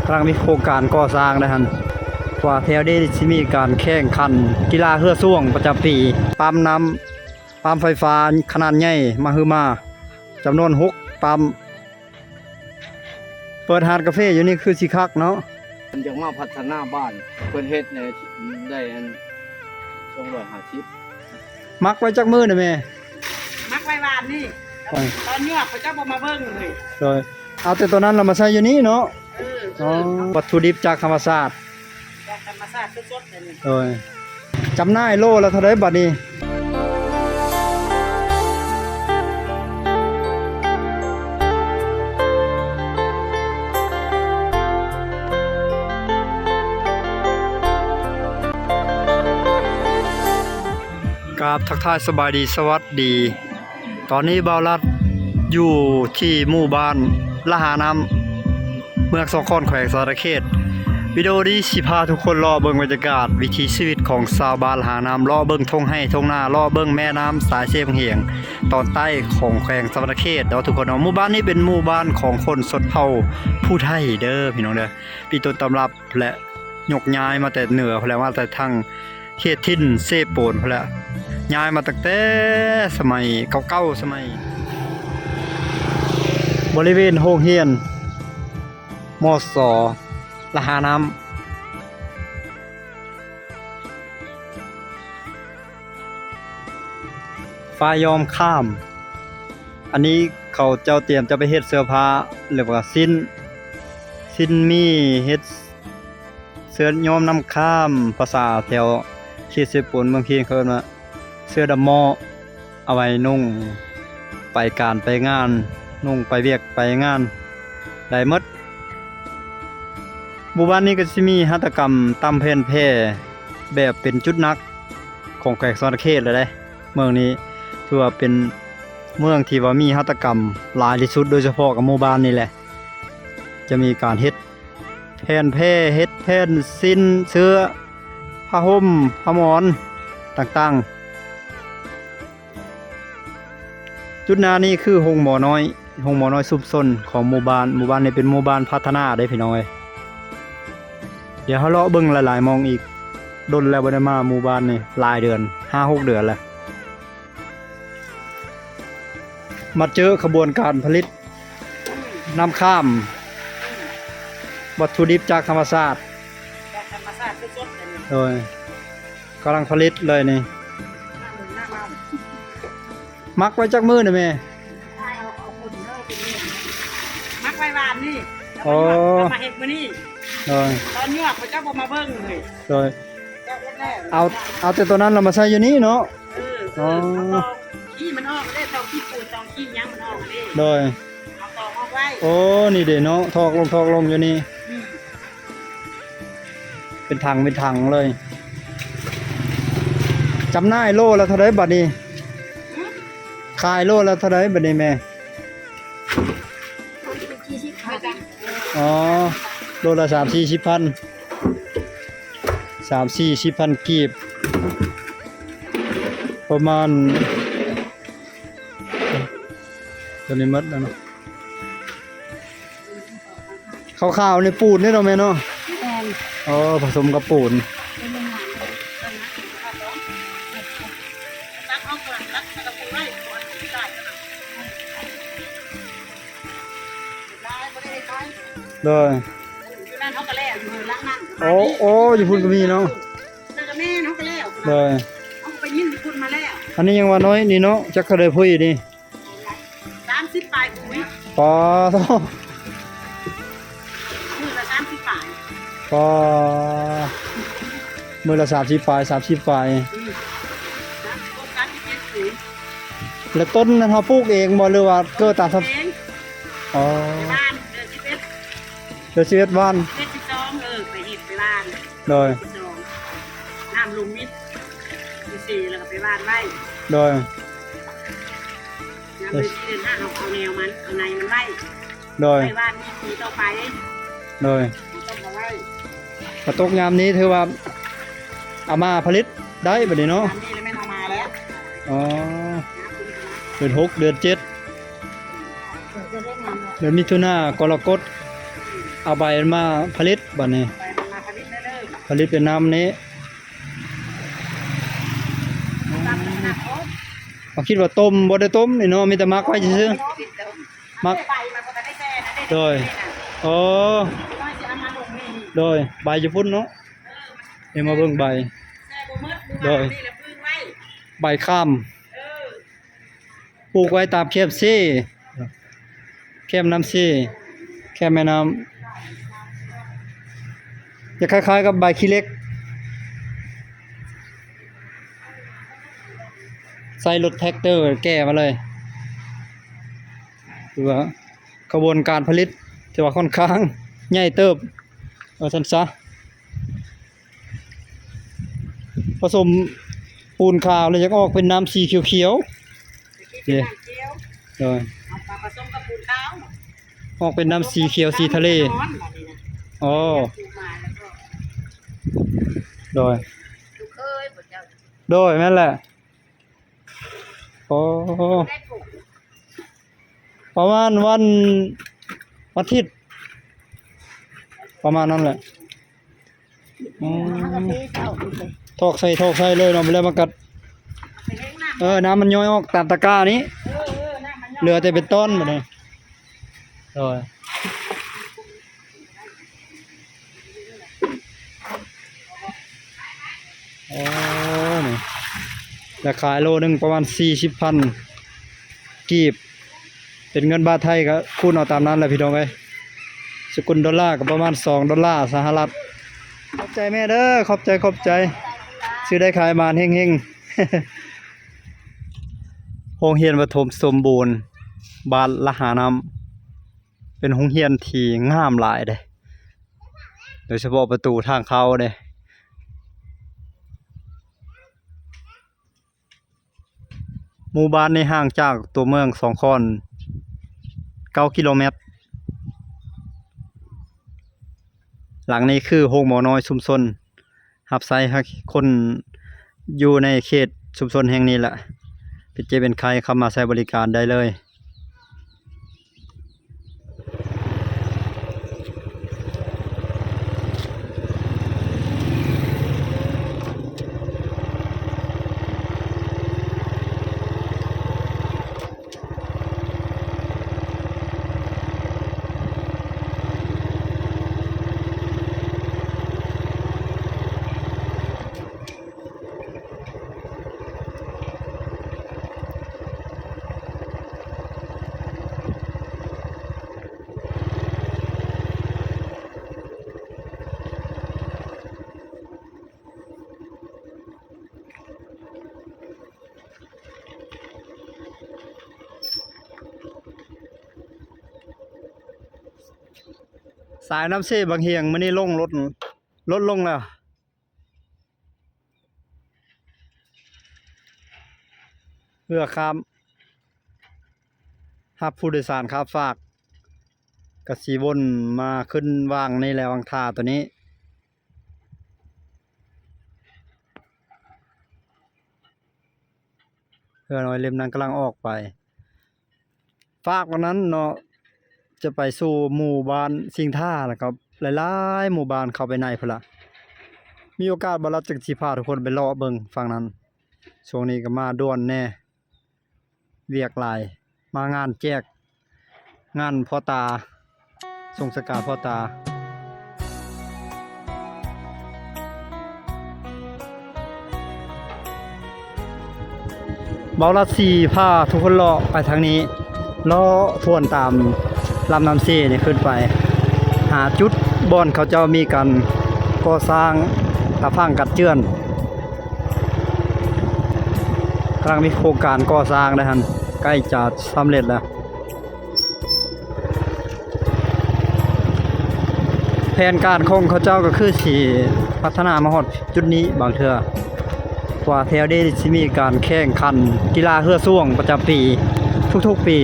ກຳລັງມີໂຄງການກໍ່ສ້າງໄດ໋ຫັ້ນ ວ່າແຖວນີ້ຊິມີການແຂ່ງຂັນກິລາເຮືອຊ່ວງປະຈຳປີ ປ້ຳນ້ຳ ປ້ຳໄຟຟ້າຂະໜາດໃຫຍ່ມະຫຶມາ ຈຳນວນຫົກປ້ຳ. ເປີດຮ້ານກາເຟຢູ່ນີ້ຄືຊິຄັກເນາະ. ເພິ່ນຢາກມາພັດທະນາບ້ານ ເພິ່ນເຮັດໃຫ້ໄດ້ອັນ ສອງຮ້ອຍຫ້າສິບ. ໝັກໄວ້ຈັກມື້ນະແມ່? ໝັກໄວ້ວານນີ້ ໂອ້ຍ ຕອນຍວກເຂົາເຈົ້າບໍ່ມາເບິ່ງເລີຍ. ໂດຍ ເອົາແຕ່ຕົວນັ້ນລະມາໃສ່ຢູ່ນີ້ເນາະ. ເອີ ເອີ ອໍ ວັດຖຸດິບຈາກທຳມະຊາດ ຈາກທຳມະຊາດສົດໆເລີຍນີ້. ໂດຍ ຈຳໜ່າຍໂລລະເທົ່າໃດບັດນີ້? ກາບທັກທາຍສະບາຍດີ ສະຫວັດດີ. ຕອນນີ້ບ່າວລັດຢູ່ທີ່ໝູ່ບ້ານລະຫານ້ຳ ເມືອງສອງຄອນ ແຂວງສະຫວັນນະເຂດ. ວິດີໂອນີ້ຊິພາທຸກຄົນເລາະເບິ່ງບັນຍາກາດວິຖີຊີວິດຂອງຊາວບ້ານລະຫານ້ຳ ເລາະເບິ່ງທົ່ງໄຮ່ທົ່ງນາ ເລາະເບິ່ງແມ່ນ້ຳສາຍເຊບາງຫຽງ ຕອນໃຕ້ຂອງແຂວງສະຫວັນນະເຂດເນາະທຸກຄົນເນາະ. ໝູ່ບ້ານນີ້ເປັນໝູ່ບ້ານຂອງຄົນຊົນເຜົ່າຜູ້ໄທເດີພີ່ນ້ອງເດີ ມີຕົ້ນຕຳລັບ ແລະ ຍົກຍ້າຍມາແຕ່ເໜືອພຸ້ນແຫຼະ ມາແຕ່ທາງເຂດຖິ່ນເຊໂປນພຸ້ນແຫຼະ ຍ້າຍມາຕັ້ງແຕ່ສະໄໝເກົ່າໆ ສະໄໝບໍລິເວນໂຮງຮຽນ ມສ ລະຫານ້ຳ. ຟ້າຍອມຂ້າມ ອັນນີ້ເຂົາເຈົ້າຕຽມຈະໄປເຮັດເສື້ອຜ້າ ຫຼືວ່າສິ້ນ ສິ້ນໝີ່ ເຮັດເສື້ອຍ້ອມນ້ຳຄ້າມ ພາສາແຖວເຂດເຊໂປນເມືອງພີນ ເຂົາເອີ້ນວ່າເສື້ອດຳໝໍ້ ເອົາໄວ້ນຸ່ງໄປການໄປງານ ນຸ່ງໄປວຽກໄປງານໄດ້ໝົດ. ໝູ່ບ້ານນີ້ກໍຊິມີຫັດຖະກຳຕ່ຳແຜ່ນແຜ່ແບບເປັນຈຸດໜັກ ຂອງແຂວງສະຫວັນນະເຂດແລ້ວເດ້. ເມືອງນີ້ຖືວ່າເປັນເມືອງທີ່ວ່າມີຫັດຖະກຳຫຼາຍທີ່ສຸດ ໂດຍສະເພາະກັບໝູ່ບ້ານນີ້ແຫຼະ ຈະມີການເຮັດແຜ່ນແຜ່ ເຮັດແຜ່ນສິ້ນ ເສື້ອ ຜ້າຫົ່ມ ຜ້າໝອນຕ່າງໆ. ຈຸດໜ້ານີ້ຄືໂຮງໝໍນ້ອຍ ໂຮງໝໍນ້ອຍຊຸມຊົນຂອງໝູ່ບ້ານ. ໝູ່ບ້ານນີ້ເປັນໝູ່ບ້ານພັດທະນາເດ້ພີ່ນ້ອງເອີຍ. ດຽວເຮົາເລາະເບິ່ງຫຼາຍໆໝ່ອງອີກ. ດົນແລ້ວບໍ່ໄດ້ມາໝູ່ບ້ານນີ້ ຫຼາຍເດືອນ ຫ້າຫົກເດືອນແລ້ວ. ມາເຈີຂະບວນການຜະລິດນ້ຳຄ້າມ ວັດຖຸດິບຈາກທຳມະຊາດ ຈາກທຳມະຊາດສົດໆເລີຍ. ໂດຍ ກຳລັງຜະລິດເລີຍນີ້. ໝັກໄວ້ຈັກມື້ນະແມ່? ໝັກໄວ້ວານນີ້ ອໍ ເອົາມາເຮັດມື້ນີ້. ໂດຍ ຕອນຍວກເຂົາເຈົ້າບໍ່ມາເບິ່ງເລີຍ. ໂດຍ ເຈົ້າເຮັດແລ້ວ ເອົາ ເອົາແຕ່ຕົວນັ້ນລະມາໃສ່ຢູ່ນີ້ເນາະ. ເອີ ອໍ ເອົາຕອງຂີ້ມັນອອກເດ້ ຕອງຂີ້ປູນ ຕອງຂີ້ຫຍັງມັນອອກເດ້. ໂດຍ ເອົາຕອງອອກໄວ້. ໂອ້ ນີ້ເດ້ເນາະ ຖອກລົງ ຖອກລົງຢູ່ນີ້. ອືມ ເປັນຖັງເປັນຖັງເລີຍ. ຈຳໜ່າຍໂລລະເທົ່າໃດບັດນີ້? ຂາຍໂລລະເທົ່າໃດບັດນີ້ແມ່? ອໍ ໂລລະສາມສີ່ສິບພັນ ສາມສີ່ສິບພັນກີບ ປະມານ ຕົວນີ້ໝົດແລ້ວເນາະ. ຂາວໆ ນີ້ປູນເດ້ເນາະແມ່ເນາະ? ແມ່ນ. ອໍ ຜະສົມກັບປູນ. ໂດຍ ຢູ່ນັ້ນເຮົາກໍແລ້ວ ຢູ່ຫຼັງນັ້ນ. ໂອ້ ໂອ້ ຢູ່ພຸ້ນກໍມີເນາະ. ແລ້ວກໍແມ່ນ ເຮົາກໍແລ້ວ. ໂດຍ ເຮົາກໍໄປຍິງຢູ່ພຸ້ນມາແລ້ວ. ອັນນີ້ຍັງວ່ານ້ອຍນີ້ເນາະ ຈັກເທົ່າໃດພຸ້ນນີ້? ສາມສິບປາຍປຸ້ຍ. ປາໂທ້ ມື້ລະສາມສິບປາຍ. ປາ ມື້ລະສາມສິບປາຍ ສາມສິບປາຍ. ອືມ ສາມສິບຫົກ ສາມສິບເຈັດປຸ້ຍ. ແລ້ວຕົ້ນນັ້ນເຮົາປູກເອງບໍ່ ຫຼືວ່າເກີດຕາມທຳ? ເອງ. ອໍ ໄປຫວ່ານເດືອນສິບເອັດ ເດືອນສິບເອັດຫວ່ານ. ເດືອນສິບສອງ ເອີ ໄປເຮັດ ໄປຫວ່ານ. ໂດຍ ເດືອນສິບສອງ ນ້ຳລົງມິດ ເດືອນສີ່ ແລ້ວກໍໄປຫວ່ານໄວ້. ໂດຍ ຍາມເດືອນສີ່ ເດືອນຫ້າ ເຮົາເອົາແນວມັນ ເອົາໃນມັນໄວ້. ໂດຍ ໄວ້ຫວ່ານປີຕໍ່ໄປ. ໂດຍ ເຮົາຕ້ອງເອົາໄວ້. ກະຕົກຍາມນີ້ຖືວ່າເອົາມາຜະລິດໄດ້ບັດນີ້ເນາະ. ຍາມນີ້ລະແມ່ນເອົາມາແລ້ວ. ອໍ ເດືອນຫົກ ເດືອນເຈັດ ເດືອນມິຖຸນາ ກໍລະກົດ. ເອົາໃບມັນມາຜະລິດບັດນີ້ ໃບມັນມາຜະລິດໄດ້ເລີຍ ຜະລິດເປັນນ້ຳນີ້ ຕັດຂະໜາດໂພດ ເຮົາຄິດວ່າຕົ້ມ ບໍ່ໄດ້ຕົ້ມນີ້ເນາະ ມີແຕ່ໝັກໄວ້ຊື່ໆ ໝັກ ໃບມັນບໍ່ທັນໄດ້ແຊ່ນະເດ້ ໂດຍ ໂອ້ ນ້ອຍຊິເອົາມາລົງນີ້ ໂດຍ ໃບຢູ່ພຸ້ນເນາະ ເອີ ເອົາມາເບິ່ງໃບ ແຊ່ບໍ່ໝົດ ມື້ວານນີ້ລະປຶ້ງໄວ້ ໃບຂ້າມ ເອີ ປູກໄວ້ຕາມແຄມເຊ ແຄມນ້ຳເຊ ແຄມແມ່ນ້ຳ ຈະຄ້າຍໆກັບໃບຂີ້ເຫຼັກ ໃຊ້ລົດແທຣັກເຕີແກ່ມາເລີຍ ຖືວ່າຂະບວນການຜະລິດຖືວ່າຂ້ອນຂ້າງໃຫຍ່ເຕີບ ວ່າຊັ້ນຊະ. ປະສົມປູນຂາວແລ້ວ ຢາກອອກເປັນນ້ຳສີຂຽວໆ ເດ້ ໂດຍ ເອົາມາປະສົມກັບປູນຂາວ ອອກເປັນນ້ຳສີຂຽວສີທະເລ ອໍ ໂດຍ ໂດຍ ແມ່ນແຫຼະ ໂອ້ ປະມານວັນ ວັນອາທິດ ປະມານນັ້ນແຫຼະ ອືມ ຖອກໃສ່ ຖອກໃສ່ເລີຍເນາະ ແລ້ວມັນກໍ ເອີ ນ້ຳມັນຍ້ອຍອອກຕາມຕະກ້ານີ້ ເຫຼືອແຕ່ເປັນຕ່ອນບັດນີ້ ໂດຍ ໂອ້ ນີ້ ລາຄາໂລໜຶ່ງປະມານສີ່ສິບພັນກີບ ເປັນເງິນບາດໄທກໍຄູນເອົາຕາມນັ້ນແຫຼະພີ່ນ້ອງເອີຍ ສະກຸນໂດລາກໍປະມານສອງໂດລາສະຫະລັດ. ຂອບໃຈແມ່ເດີ ຂອບໃຈ ຂອບໃຈ ຊື້ໄດ້ຂາຍໝານເຮັງໆ. ໂຮງຮຽນປະຖົມສົມບູນ ບ້ານລະຫານ້ຳ ເປັນໂຮງຮຽນທີ່ງາມຫຼາຍເດ້ ໂດຍສະເພາະປະຕູທາງເຂົ້າເດ້. ໝູ່ບ້ານນີ້ຫ່າງຈາກຕົວເມືອງສອງຄອນເກົ້າກິໂລແມັດ. ຫຼັງນີ້ຄືໂຮງໝໍນ້ອຍຊຸມຊົນ ຮັບໃຊ້ໃຫ້ຄົນຢູ່ໃນເຂດຊຸມຊົນແຫ່ງນີ້ແຫຼະ ເປັນເຈັບເປັນໄຂ້ເຂົ້າມາໃຊ້ບໍລິການໄດ້ເລີຍ. ສາຍນ້ຳເຊບັງຫຽງ ມື້ນີ້ລົງ ລົດ ລົດລົງແລ້ວ. ເພື່ອຂ້າມ ຮັບຜູ້ໂດຍສານຂ້າມຟາກ ກະຊິວົນມາຂຶ້ນວາງນີ້ແຫຼະ ວາງທ່າໂຕນີ້. ເຮືອນ້ອຍເຫຼັ້ມນັ້ນກຳລັງອອກໄປ. ຟາກວັນນັ້ນເນາະ ຈະໄປສູ່ໝູ່ບ້ານສິງທ່າ ແລ້ວກໍຫຼາຍໆໝູ່ບ້ານເຂົ້າໄປໃນພຸ້ນລະ. ມີໂອກາດບ່າວລັດຈຶ່ງຊິພາທຸກຄົນໄປເລາະເບິ່ງຝັ່ງນັ້ນ. ຊ່ວງນີ້ກໍມາດ່ວນແດ່ ວຽກຫຼາຍ ມາງານແຈກ ງານພໍ່ຕາ ສົ່ງສະການພໍ່ຕາ. ເບົາລັດສີພາທຸກຄົນເລາະໄປທາງນີ້ ເລາະທວນຕາມລຳນ້ຳເຊນີ້ຂຶ້ນໄປ ຫາຈຸດບ່ອນເຂົາເຈົ້າມີການກໍ່ສ້າງຕາຝັ່ງກັດເຈື່ອນ ກຳລັງມີໂຄງການກໍ່ສ້າງໄດ້ຫັ້ນ ໃກ້ຈະສຳເລັດແລ້ວ. ແຜນການຂອງເຂົາເຈົ້າກໍຄືຊິພັດທະນາມາຮອດຈຸດນີ້ບາງເທື່ອ ວ່າແຖວນີ້ຊິມີການແຂ່ງຂັນກິລາເຮືອຊ່ວງປະຈຳປີ ທຸກໆປີ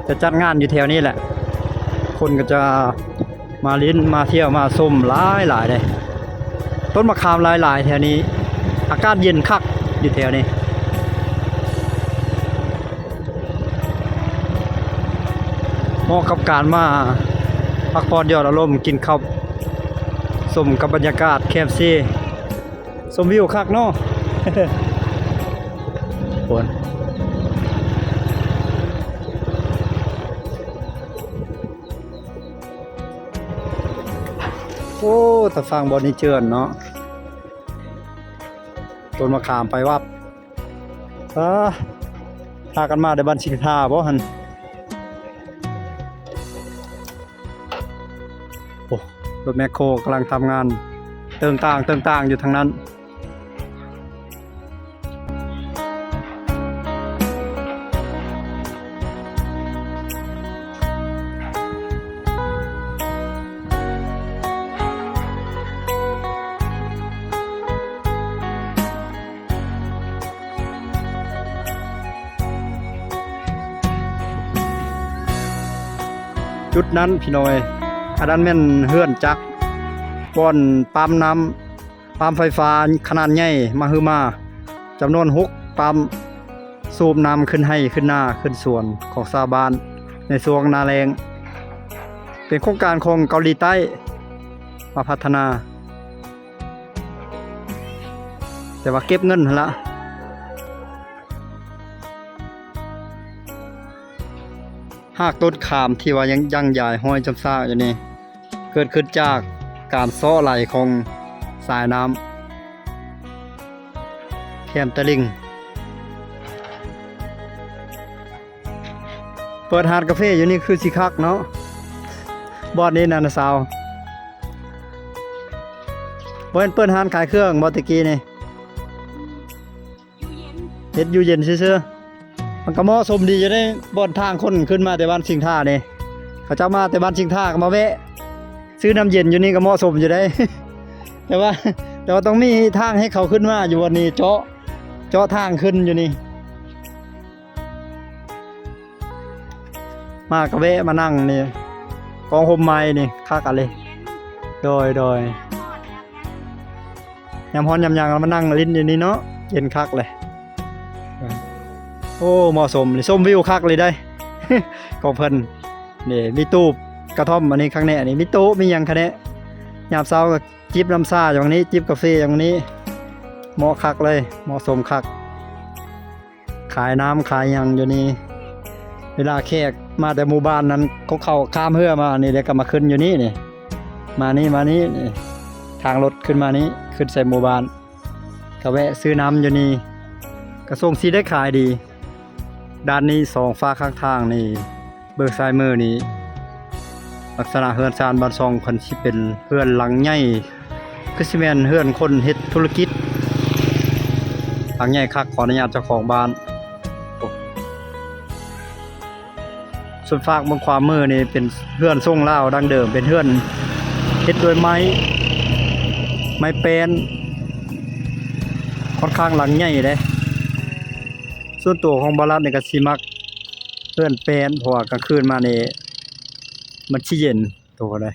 ຈະຈັດງານຢູ່ແຖວນີ້ແຫຼະ ຄົນກໍຈະ ມາຫຼິ້ນມາທ່ຽວມາຊົມຫຼາຍໆເດ້. ຕົ້ນມະຂາມຫຼາຍໆແຖວນີ້ ອາກາດເຢັນຄັກຢູ່ແຖວນີ້ ເໝາະກັບການມາ ພັກຜ່ອນຢ່ອນອາລົມ ກິນເຂົ້າ ຊົມກັບບັນຍາກາດແຄມເຊ ຊົມວິວຄັກເນາະ ໂອ້ຍ ໂອ້ ຕາຝັ່ງບ່ອນນີ້ເຈື່ອນເນາະ ຕົ້ນມະຂາມໄປວັບ. ເອີ ພາກັນມາແຕ່ບ້ານສິງທາບໍ່ຫັ້ນ? ໂອ້ ລົດແມັກໂຄກຳລັງທຳງານເຕີງຕ່າງເຕີງຕ່າງຢູ່ທາງນັ້ນ. ຈຸດນັ້ນພີ່ນ້ອງເອີຍ ອັນນັ້ນແມ່ນເຮືອນຈັກ ບ່ອນປ້ຳນ້ຳ ປ້ຳໄຟຟ້າຂະໜາດໃຫຍ່ມະຫຶມາ ຈຳນວນຫົກປ້ຳ ສູບນ້ຳຂຶ້ນໄຮ່ຂຶ້ນນາຂຶ້ນສວນຂອງຊາວບ້ານໃນຊ່ວງໜ້າແລ້ງ ເປັນໂຄງການຂອງເກົາຫຼີໃຕ້ມາພັດທະນາ ແຕ່ວ່າເກັບເງິນຫັ້ນລະ. ຮາກຕົ້ນຂາມທີ່ວ່າຍັງ ຍັງຢາຍຫ້ອຍຈຳຊາກຢູ່ນີ້ ເກີດຂຶ້ນຈາກການເຊາະໄຫຼຂອງສາຍນ້ຳແຄມຕະລິ່ງ. ເປີດຮ້ານກາເຟຢູ່ນີ້ຄືຊິຄັກເນາະ ບ່ອນນີ້ນະນ້າສາວ. ບໍ່ແມ່ນເປີດຮ້ານຂາຍເຄື່ອງບໍ່ແຕ່ກີ້ນີ້? ເຮັດຢູ່ເຢັນຊື່ໆ ມັນກໍເໝາະສົມດີຢູ່ເດ້ ບ່ອນທາງຄົນຂຶ້ນມາແຕ່ບ້ານສິງທານີ້ ເຂົາເຈົ້າມາແຕ່ບ້ານສິງທາກໍມາແວະ ຊື້ນ້ຳເຢັນຢູ່ນີ້ກໍເໝາະສົມຢູ່ເດ້ ແຕ່ວ່າ ແຕ່ວ່າຕ້ອງມີທາງໃຫ້ເຂົາຂຶ້ນມາຢູ່ບ່ອນນີ້ ເຈາະ ເຈາະທາງຂຶ້ນຢູ່ນີ້. ມາກະແວະມານັ່ງນີ້ ກອງຮົ່ມໄມ້ນີ້ຄັກອະເລ. ໂດຍ ໂດຍ ຍາມຮ້ອນຍາມຫຍັງມານັ່ງຫຼິ້ນຢູ່ນີ້ເນາະ ເຢັນຄັກເລີຍ. ໂອ້ ເໝາະສົມນີ້ ຊົມວິວຄັກເລີຍໄດ໋ ຂອງເພິ່ນນີ້ ມີຕູ້ກະທ່ອມອັນນີ້ຄັກແນ່ນີ້ ມີໂຕະມີຫຍັງຄັກແນ່. ຍາມເຊົ້າກໍຈິບນ້ຳຊາຢູ່ໝ່ອງນີ້ ຈິບກາເຟຢູ່ໝ່ອງນີ້ ເໝາະຄັກເລີຍ ເໝາະສົມຄັກ. ຂາຍນ້ຳຂາຍຫຍັງຢູ່ນີ້ ເວລາແຂກມາແຕ່ໝູ່ບ້ານນັ້ນ ເຂົາ ເຂົາຂ້າມເຮືອມານີ້ ແລ້ວກໍມາຂຶ້ນຢູ່ນີ້ນີ້ ມານີ້ ມານີ້ນີ້ ທາງລົດຂຶ້ນມານີ້ ຂຶ້ນໃສ່ໝູ່ບ້ານ ກໍແວະຊື້ນ້ຳຢູ່ນີ້ ກໍຊົງຊິໄດ້ຂາຍດີ. ດ້ານນີ້ສອງຝາກຂ້າງທາງນີ້ ເບິ່ງຊ້າຍມືນີ້ ລັກສະນະເຮືອນຊານບ້ານຊ່ອງເພິ່ນຊິເປັນເຮືອນຫຼັງໃຫຍ່ ຄືຊິແມ່ນເຮືອນຄົນເຮັດທຸລະກິດ ຫຼັງໃຫຍ່ຄັກ ຂໍອະນຸຍາດເຈົ້າຂອງບ້ານ. ສ່ວນຝາກເບື້ອງຂວາມືນີ້ເປັນເຮືອນຊົງລາວດັ້ງເດີມ ເປັນເຮືອນເຮັດດ້ວຍໄມ້ ໄມ້ແປ້ນ ຂ້ອນຂ້າງຫຼັງໃຫຍ່ເດ້. ສ່ວນຕົວຂອງບ່າວລັດນີ້ກໍຊິມັກເຮືອນແປ້ນ ເພາະວ່າກາງຄືນມານີ້ມັນຊິເຢັນໂຕໃດ໋.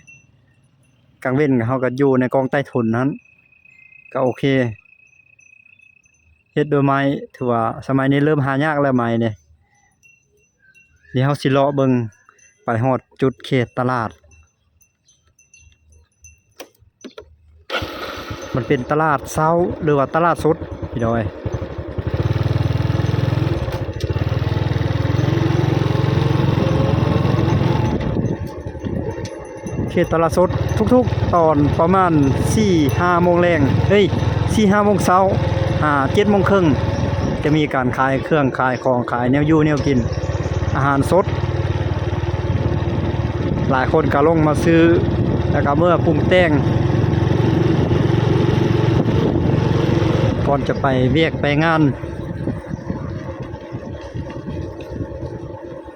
ກາງເວັນເຮົາກໍຢູ່ໃນກອງໃຕ້ຖົນຫັ້ນ ກໍໂອເຄ ເຮັດດ້ວຍໄມ້ ຖືວ່າສະໄໝນີ້ເລີ່ມຫາຍາກແລ້ວໄມ້ນີ້. ດຽວເຮົາຊິເລາະເບິ່ງ ໄປຮອດຈຸດເຂດຕະຫຼາດ ມັນເປັນຕະຫຼາດເຊົ້າ ຫຼືວ່າຕະຫຼາດສົດພີ່ນ້ອງເອີຍ. ເຂດຕະຫຼາດສົດ ທຸກໆຕອນປະມານສີ່ຫ້າໂມງແລງ ເອີຍ ສີ່ຫ້າໂມງເຊົ້າ ຫາເຈັດໂມງເຄິ່ງ ຈະມີການຂາຍເຄື່ອງ ຂາຍຂອງ ຂາຍແນວຢູ່ແນວກິນ ອາຫານສົດ. ຫຼາຍຄົນກໍລົງມາຊື້ ແລ້ວກໍເມືອປຸງແຕ່ງ ກ່ອນຈະໄປວຽກໄປງານ.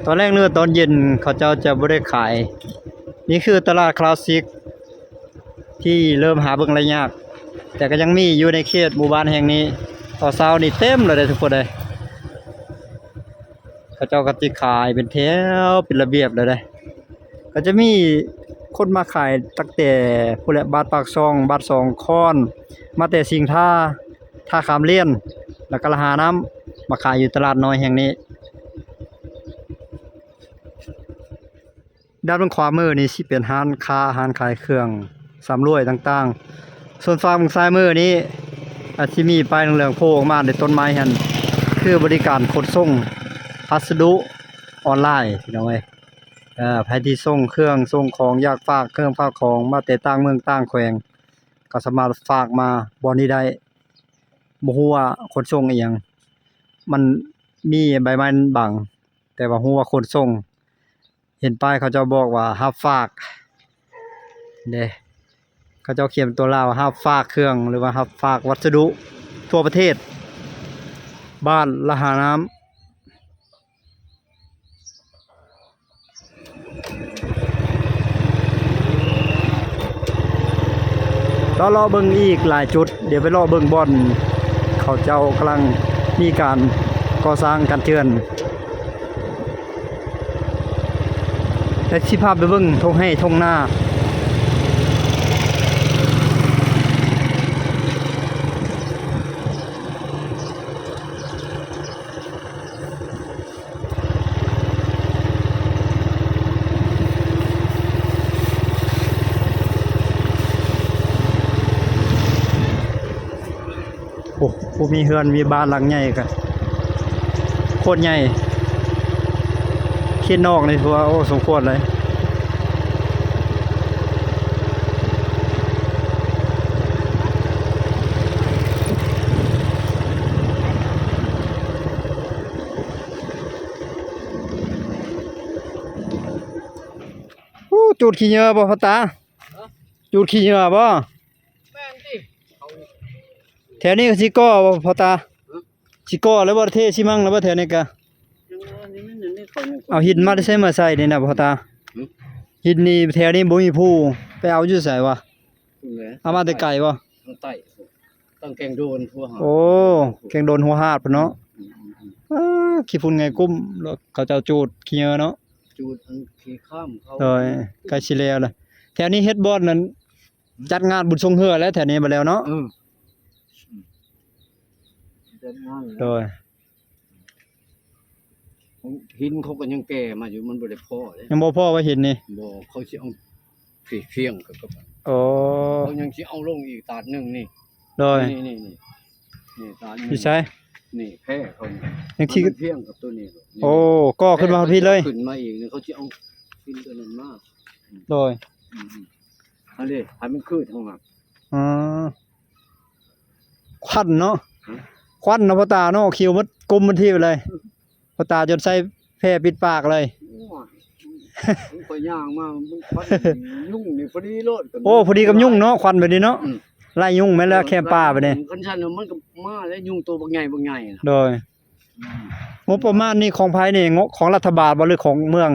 ຕອນແລງ ຫຼືວ່າຕອນເຢັນ ເຂົາເຈົ້າຈະບໍ່ໄດ້ຂາຍ. ນີ້ຄືຕະຫຼາດຄລາສສິກທີ່ເລີ່ມຫາເບິ່ງໄດ້ຍາກ ແຕ່ກໍຍັງມີຢູ່ໃນເຂດໝູ່ບ້ານແຫ່ງນີ້. ຕອນເຊົ້ານີ້ເຕັມເລີຍເດ້ທຸກຄົນເອີຍ. ເຂົາເຈົ້າກໍຊິຂາຍເປັນແຖວເປັນລະບຽບເລີຍເດ້. ກໍຈະມີຄົນມາຂາຍຕັ້ງແຕ່ພຸ້ນແຫຼະ ບ້ານປາກຊ່ອງ ບ້ານສອງຄອນ ມາແຕ່ສິງທາ ທ່າຂາມລຽນ ແລ້ວກໍລະຫານ້ຳ ມາຂາຍຢູ່ຕະຫຼາດນ້ອຍແຫ່ງນີ້. ດ້ານເບື້ອງຂວາມືນີ້ຊິເປັນຮ້ານຄ້າ, ຮ້ານຂາຍເຄື່ອງຊຳລວຍຕ່າງໆ. ສ່ວນຝັ່ງເບື້ອງຊ້າຍມືນີ້ ອາດຊິມີປ້າຍເຫຼືອງໆໂຜ່ອອກມາໃນຕົ້ນໄມ້ຫັ້ນ ຄືບໍລິການຂົນສົ່ງພັດສະດຸອອນລາຍ ພີ່ນ້ອງເອີຍ. ເອີ ໃຜທີ່ສົ່ງເຄື່ອງສົ່ງຂອງ ຢາກຝາກເຄື່ອງຝາກຂອງມາແຕ່ຕ່າງເມືອງຕ່າງແຂວງ ກໍສາມາດຝາກມາບ່ອນນີ້ໄດ້. ບໍ່ຮູ້ວ່າຂົນສົ່ງອີ່ຫຍັງ ມັນມີໃບໄມ້ບັງ ແຕ່ວ່າຮູ້ວ່າຂົນສົ່ງ. ເຫັນປ້າຍເຂົາເຈົ້າບອກວ່າຮັບຝາກເດ້ ເຂົາເຈົ້າຂຽນເປັນຕົວລາວ ຮັບຝາກເຄື່ອງ ຫຼືວ່າຮັບຝາກວັດສະດຸທົ່ວປະເທດ ບ້ານລະຫານ້ຳ. ເລາະໆເບິ່ງອີກຫຼາຍຈຸດ, ດຽວໄປເລາະເບິ່ງບ່ອນເຂົາເຈົ້າກຳລັງມີການກໍ່ສ້າງກັນເຈື່ອນ. ແລະ ຊິພາໄປເບິ່ງທົ່ງໄຮ່ທົ່ງນາ. ໂອ້ ຜູ້ມີເຮືອນມີບ້ານຫຼັງໃຫຍ່ກະໂຄດໃຫຍ່ ເຂດນອກນີ້ຖືວ່າ ໂອ້ ສົມຄວນເລີຍ. ໂອ້ ຈູດຂີ້ເຫຍື້ອບໍ່ພໍ່ຕາ? ຮະ? ຈູດຂີ້ເຫຍື້ອບໍ່? ແມ່ນຕິ ເຂົາ ແຖວນີ້ກໍຊິກໍ່ບໍ່ພໍ່ຕາ? ຮະ? ຊິກໍ່ແລ້ວບໍ່? ເທຊີມັງແລ້ວບໍ່ແຖວນີ້ກະ? ຍັງວ່ານີ້ມັນ ອັນນີ້ເຂົາຍັງ ເອົາຫີນມາແຕ່ໃສມາໃສ່ນີ້ນະພໍ່ຕາ? ຫຶ? ຫີນນີ້ແຖວນີ້ບໍ່ມີພູ ໄປເອົາຢູ່ໃສວະ? ພຸ້ນແຫຼະ ເອົາມາແຕ່ໄກບໍ່? ທາງໃຕ້ ຕັ້ງແກງໂດນຫົວຫາດ. ໂອ້ ແກງໂດນຫົວຫາດພຸ້ນເນາະ. ອືມໆໆ ອ້າ ຂີ້ຝຸ່ນໄງກຸ້ມ ແລ້ວເຂົາເຈົ້າຈູດຂີ້ເຫຍື້ອເນາະ ຈູດອັນຂີ້ຄ້າມເຂົາ. ໂດຍ ໃກ້ຊິແລ້ວລະ ແຖວນີ້ເຮັດບ່ອນນັ້ນ ອືມ ຈັດງານບຸນຊ່ວງເຮືອແລ້ວ ແຖວນີ້ບັດແລ້ວເນາະ. ເອີ ຈັດງານແລ້ວ ໂດຍ. ຫີນເຂົາກໍຍັງແກ່ມາຢູ່ ມັນບໍ່ໄດ້ພໍ້ເດ້ ຍັງບໍ່ພໍ້ວ່າຫີນນີ້. ບໍ່ ເຂົາຊິເອົາ ພຽງກັບ ໂອ້ ເຂົາຍັງຊິເອົາລົງອີກຕາດໜຶ່ງນີ້. ໂດຍ ນີ້ໆໆ ນີ້ຕາດໜຶ່ງ ຢູ່ໃສ? ນີ້ແພ້ເຂົານີ້ ຍັງຊິ ມັນພຽງກັບຕົວນີ້. ໂອ້ ກໍຂຶ້ນມາພີ້ເລີຍ ຂຶ້ນມາອີກນີ້ ເຂົາຊິເອົາຫີນຕົວນັ້ນມາ. ໂດຍ ອືມໆ ອັນນີ້ໃຫ້ມັນຄືດທາງນັ້ນ. ອໍ ຄວັນເນາະ ຮະ? ຄວັນເນາະພໍ່ຕາເນາະ ຂຽວໝົດ ກຸມໝົດທີ່ໄປເລີຍ ອືມ ພໍ່ຕາຈົນໃສ່ແຜ່ປິດປາກເລີຍ. ໂອ້ຍ ຂ້ອຍຍ່າງມາ ມັນຄວັນຍຸງນີ້ພໍດີໂລດ. ໂອ້ ພໍດີກັບຍຸງເນາະ ຄວັນແບບນີ້ເນາະ. ອືມ ໄລ່ຍຸງແມ່ນແລ້ວ ເອີ ແຄມປ່າແບບນີ້ ຄັນຊັ້ນມັນກໍມາແລ້ວ ຍຸງໂຕບັກໃຫຍ່ບັກໃຫຍ່ນະ. ໂດຍ ອືມ ງົບປະມານນີ້ຂອງໃຜນີ້? ງົບຂອງລັດຖະບານບໍ່ ຫຼືຂອງເມືອງ?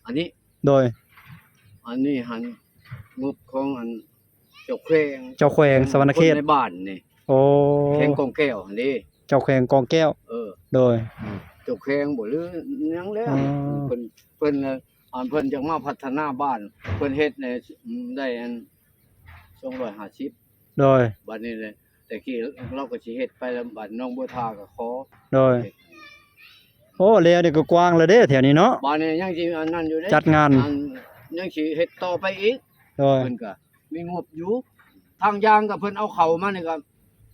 ອັນນີ້ ໂດຍ ອັນນີ້ຫັ້ນ ງົບຂອງອັນ ເຈົ້າແຂວງ ເຈົ້າແຂວງ ອືມ ສະຫວັນນະເຂດ ຄົນໃນບ້ານນີ້. ໂອ້ ແຂວງກອງແກ້ວຫັ້ນເດ້ ເຈົ້າແຂວງກອງແກ້ວ. ເອີ ໂດຍ ອືມ ເຈົ້າແຂວງບໍ່ ຫຼືຫຍັງແລ້ວ. ອໍ ເພິ່ນ ເພິ່ນ ອັນເພິ່ນຢາກມາພັດທະນາບ້ານ ເພິ່ນເຮັດໃຫ້ ອືມ ໄດ້ອັນ ສອງຮ້ອຍຫ້າສິບ. ໂດຍ ບັດນີ້ແຫຼະ ແຕ່ກີ້ລາວກໍຊິເຮັດໄປແລ້ວ ບັດໜອງບົວທາກໍຂໍ. ໂດຍ ເຮັດ ໂອ້ ແລ້ວນີ້ກໍກວ້າງແລ້ວເດ້ແຖວນີ້ເນາະ. ບັດນີ້ຍັງຊິອັນນັ້ນຢູ່ເດ້ ຈັດງານ ອັນ ຍັງຊິເຮັດຕໍ່ໄປອີກ. ໂດຍ ເພິ່ນກໍມີງົບຢູ່ ທາງຢາງກໍເພິ່ນເອົາເຂົ້າມານີ້ກໍ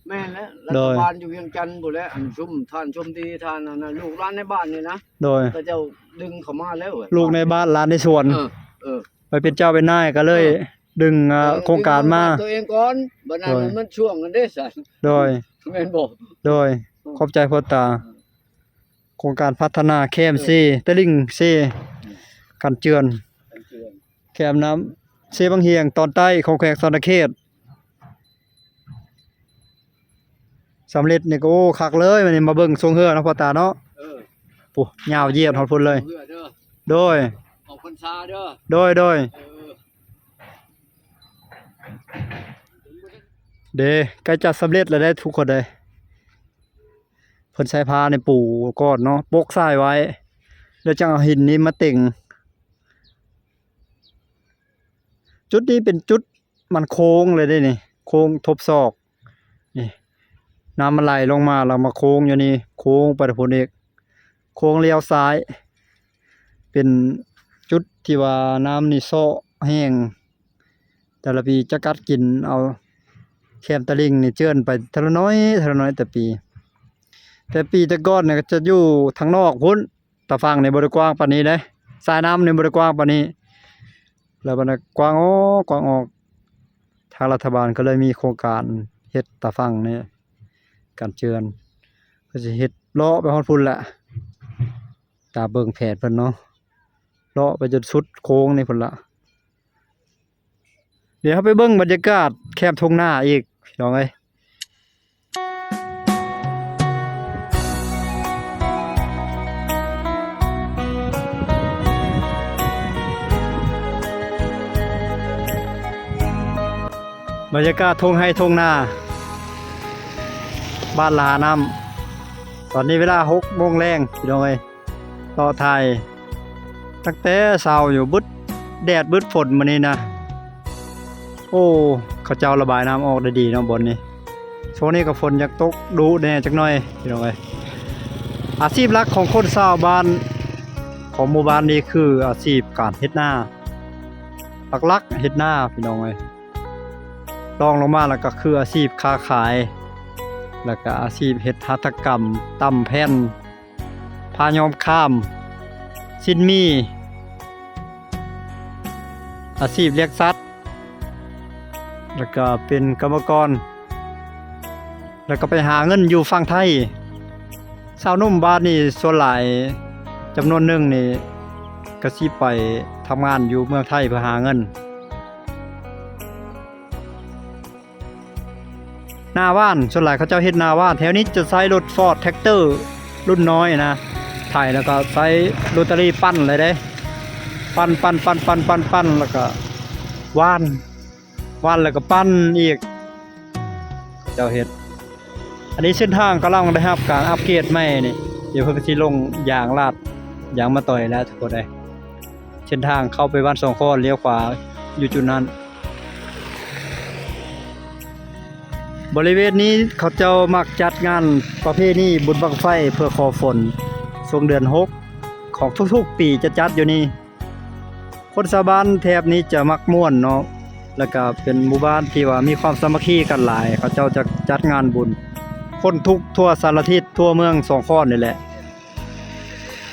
ແມ່ນແຫຼະ. ໂດຍ ລັດຖະບານຢູ່ວຽງຈັນພຸ້ນແຫຼະ ອັນຊຸມທ່ານຊົມດີ ທ່ານອັນນັ້ນ ລູກຫຼານໃນບ້ານນີ້ນະ. ໂດຍ ເຂົາເຈົ້າດຶງເຂົ້າມາແລ້ວ ລູກໃນບ້ານ ຫຼານໃນສວນ. ເອີ ເອີ ໄປເປັນເຈົ້າເປັນນາຍກໍເລີຍ ເອີ ດຶງ ເອີ ໂຄງການມາ ດຶງໂຄງການຕົວເອງກ່ອນ ບັດນັ້ນ ໂດຍ ມັນຊ່ວງກັນເດ້ຊັ້ນ. ໂດຍ ແມ່ນບໍ່? ໂດຍ ອືມ ຂອບໃຈພໍ່ຕາ. ໂຄງການພັດທະນາແຄມເຊ ເອີ ຕະລິ່ງເຊ ອືມ ກັນເຈື່ອນ ກັນເຈື່ອນ ແຄມນ້ຳເຊບັງຫຽງຕອນໃຕ້ຂອງແຂວງສະຫວັນນະເຂດ. ສຳເລັດນີ້ກໍ ໂອ້ ຄັກເລີຍ. ມື້ນີ້ມາເບິ່ງຊ່ວງເຮືອເນາະພໍ່ຕາເນາະ. ເອີ ໂອ້ ຍາວຢຽດຮອດພຸ້ນເລີຍ ເຮືອເດີ ໂດຍ ອອກພັນສາເດີ ໂດຍ ໂດຍ ເອີ ເດ້ ໃກ້ຈະສຳເລັດແລ້ວເດ້ທຸກຄົນເດ້. ເພິ່ນໃຊ້ຜ້ານີ້ປູກ່ອນເນາະ ປົກຊາຍໄວ້ ແລ້ວຈັ່ງເອົາຫີນນີ້ມາເຕັງ. ຈຸດນີ້ເປັນຈຸດ ມັນໂຄ້ງເລີຍເດ້ນີ້ ໂຄ້ງທົບສອກນີ້ ນ້ຳມັນໄຫຼລົງມາ ແລ້ວມາໂຄ້ງຢູ່ນີ້ ໂຄ້ງໄປພຸ້ນອີກ ໂຄ້ງລ້ຽວຊ້າຍ ເປັນ ຈຸດທີ່ວ່ານ້ຳນີ້ເຊາະແຮງ ແຕ່ລະປີຈະກັດກິນເອົາ ແຄມຕະລິ່ງນີ້ເຈື່ອນໄປເທື່ອລະໜ້ອຍ ເທື່ອລະໜ້ອຍແຕ່ປີ ແຕ່ປີແຕ່ກ່ອນນີ້ກໍຈະຢູ່ທາງນອກພຸ້ນ ຕາຝັ່ງນີ້ບໍ່ໄດ້ກວ້າງປານນີ້ເດ້ ສາຍນ້ຳນີ້ບໍ່ໄດ້ກວ້າງປານນີ້ ແລ້ວບັດນີ້ກວ້າງອອກ ກວ້າງອອກ ທາງລັດຖະບານກໍເລີຍມີໂຄງການເຮັດຕາຝັ່ງນີ້ ການເຈື່ອນ ເພິ່ນຊິເຮັດເລາະໄປຮອດພຸ້ນແຫຼະ ຕາມເບິ່ງແຜນເພິ່ນເນາະ ເລາະໄປຈົນສຸດໂຄ້ງນີ້ພຸ້ນລະ. ດຽວເຮົາໄປເບິ່ງບັນຍາກາດແຄມທົ່ງນາອີກ ພີ່ນ້ອງເອີຍ. ບັນຍາກາດທົ່ງໄຮ່ທົ່ງນາ ບ້ານລະຫານ້ຳ ຕອນນີ້ເວລາຫົກໂມງແລງ ພີ່ນ້ອງເອີຍ. ເລາະຖ່າຍຕັ້ງແຕ່ເຊົ້າຢູ່ ບຶດແດດບຶດຝົນມື້ນີ້ນະ. ໂອ້ ເຂົາເຈົ້າລະບາຍນ້ຳອອກໄດ້ດີເນາະບ່ອນນີ້. ຊ່ວງນີ້ກໍຝົນຢາກຕົກດຸແດ່ຈັກໜ້ອຍ ພີ່ນ້ອງເອີຍ. ອາຊີບຫຼັກຂອງຄົນຊາວບ້ານຂອງໝູ່ບ້ານນີ້ຄືອາຊີບການເຮັດນາ ຫຼັກໆເຮັດນາ ພີ່ນ້ອງເອີຍ. ລອງລົງມາແລ້ວກໍຄືອາຊີບຄ້າຂາຍ ແລ້ວກໍອາຊີບເຮັດຫັດຖະກຳ ຕ່ຳແຜ່ນ ຜ້າຍ້ອມຂ້າມ ສິ້ນໝີ່ ອາຊີບລ້ຽງສັດ ແລ້ວກໍເປັນກຳມະກອນ ແລ້ວກໍໄປຫາເງິນຢູ່ຝັ່ງໄທ. ຊາວໜຸ່ມບ້ານນີ້ສ່ວນຫຼາຍຈຳນວນໜຶ່ງນີ້ກໍຊິໄປທຳງານຢູ່ເມືອງໄທເພື່ອຫາເງິນ. ນາຫວ່ານ ສ່ວນຫຼາຍເຂົາເຈົ້າເຮັດນາຫວ່ານ. ແຖວນີ້ຈະໃຊ້ລົດຟອດແທັກເຕີລຸ້ນນ້ອຍນະ ໄຖ ແລ້ວກໍໃຊ້ໂຣຕາຣີປັ່ນເລີຍເດ້ ປັ່ນໆໆໆໆ ແລ້ວກໍຫວ່ານ ຫວ່ານແລ້ວກໍປັ່ນອີກ ເຂົາເຈົ້າເຮັດ. ອັນນີ້ເສັ້ນທາງກຳລັງໄດ້ຮັບການອັບເກຣດໃໝ່ນີ້ ດຽວເພິ່ນກໍຊິລົງຢາງລາດ ຢາງມາຕ່ອຍແລ້ວທຸກຄົນເອີຍ. ເສັ້ນທາງເຂົ້າໄປບ້ານສອງຄອນ ລ້ຽວຂວາຢູ່ຈຸດນັ້ນ. ບໍລິເວນນີ້ເຂົາເຈົ້າມັກຈັດງານປະເພນີບຸນບັ້ງໄຟເພື່ອຂໍຝົນ ຊ່ວງເດືອນຫົກຂອງທຸກໆປີຈະຈັດຢູ່ນີ້. ຄົນຊາວບ້ານແຖບນີ້ຈະມັກມ່ວນເນາະ ແລ້ວກະເປັນໝູ່ບ້ານທີ່ວ່າມີຄວາມສາມັກຄີກັນຫຼາຍ. ເຂົາເຈົ້າຈະຈັດງານບຸນ ຄົນທຸກທົ່ວສາລະທິດ ທົ່ວເມືອງສອງຄອນນີ້ແຫຼະ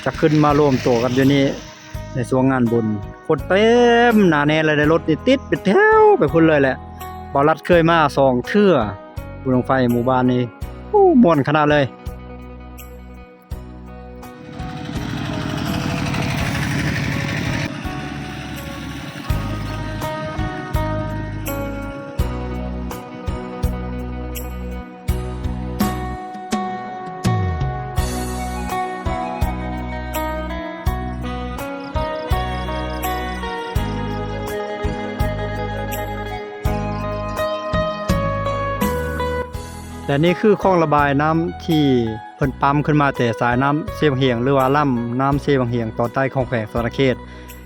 ຈະຂຶ້ນມາລວມຕົວກັນຢູ່ນີ້ ໃນຊ່ວງງານບຸນ ຄົນເຕັມໜາແໜ້ນເລີຍ. ໃນລົດນີ້ຕິດເປັນແຖວໄປພຸ້ນເລີຍແຫຼະ. ບ່າວລັດເຄີຍມາສອງເທື່ອ ບຸນບັ້ງໄຟໝູ່ບ້ານນີ້ ໂອ້ ມ່ວນຂະໜາດເລີຍ. ແລະ ນີ້ຄືຄອງລະບາຍນ້ຳທີ່ເພິ່ນປ້ຳຂຶ້ນມາແຕ່ສາຍນ້ຳເຊບັ້ງຫຽງ ຫຼືວ່າລຳນ້ຳເຊບັ້ງຫຽງຕອນໃຕ້ຂອງແຂວງສະຫວັນນະເຂດ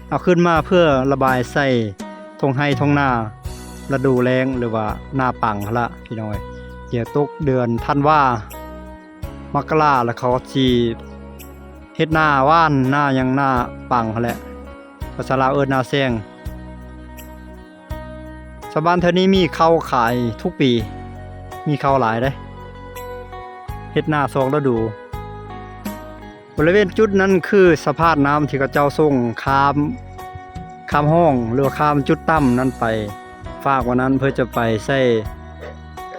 ເອົາຂຶ້ນມາເພື່ອລະບາຍໃສ່ທົ່ງໄຮ່ທົ່ງນາລະດູແລ້ງ ຫຼືວ່ານາປັງຫັ້ນລະພີ່ນ້ອງເອີຍ. ດຽວຕົກເດືອນທັນວາ ມັກກະລາ ແລ້ວເຂົາຊິເຮັດນາຫວ່ານ ນາຫຍັງ ນາປັງຫັ້ນແຫຼະ ພາສາລາວເອີ້ນນາແຊງ. ຊາວບ້ານແຖວນີ້ມີເຂົ້າຂາຍທຸກປີ ມີເຂົ້າຫຼາຍເດ້ ເຮັດນາສອງລະດູ. ບໍລິເວນຈຸດນັ້ນຄືສະພານນ້ຳທີ່ເຂົາເຈົ້າສົ່ງຂ້າມ ຂ້າມຮ່ອງ ຫຼືວ່າຂ້າມຈຸດຕ່ຳນັ້ນໄປ ຟາກວ່ານັ້ນເພື່ອຈະໄປໃສ່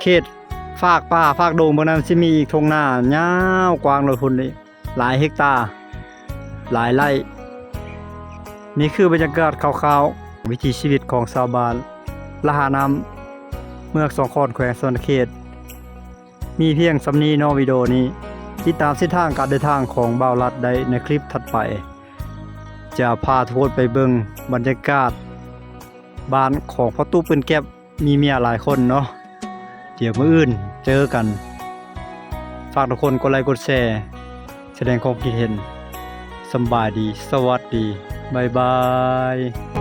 ເຂດຟາກປ່າຟາກດົງ. ເບິ່ງນັ້ນຊິມີອີກທົ່ງນາຍາວກວ້າງໂລດພຸ້ນນີ້ ຫຼາຍເຮັກຕາ ຫຼາຍໄຮ່. ນີ້ຄືບັນຍາກາດຄ່າວໆ ວິຖີຊີວິດຂອງຊາວບ້ານລະຫານ້ຳ ເມືອງສອງຄອນ ແຂວງສະຫວັນນະເຂດ. ມີພຽງສ່ຳນີ້ເນາະ ວິດີໂອນີ້. ຕິດຕາມເສັ້ນທາງການເດີນທາງຂອງບ່າວລັດໄດ້ໃນຄລິບຖັດໄປ. ຈະພາທຸກຄົນໄປເບິ່ງບັນຍາກາດບ້ານຂອງພໍ່ຕູ້ປືນແກັບ ມີເມຍຫຼາຍຄົນເນາະ. ດຽວມື້ອື່ນເຈີກັນ. ຝາກທຸກຄົນກົດໄລກົດແຊ ສະແດງຄວາມຄິດເຫັນ. ສຳບາຍດີ ສະຫວັດດີ ບາຍບາຍ.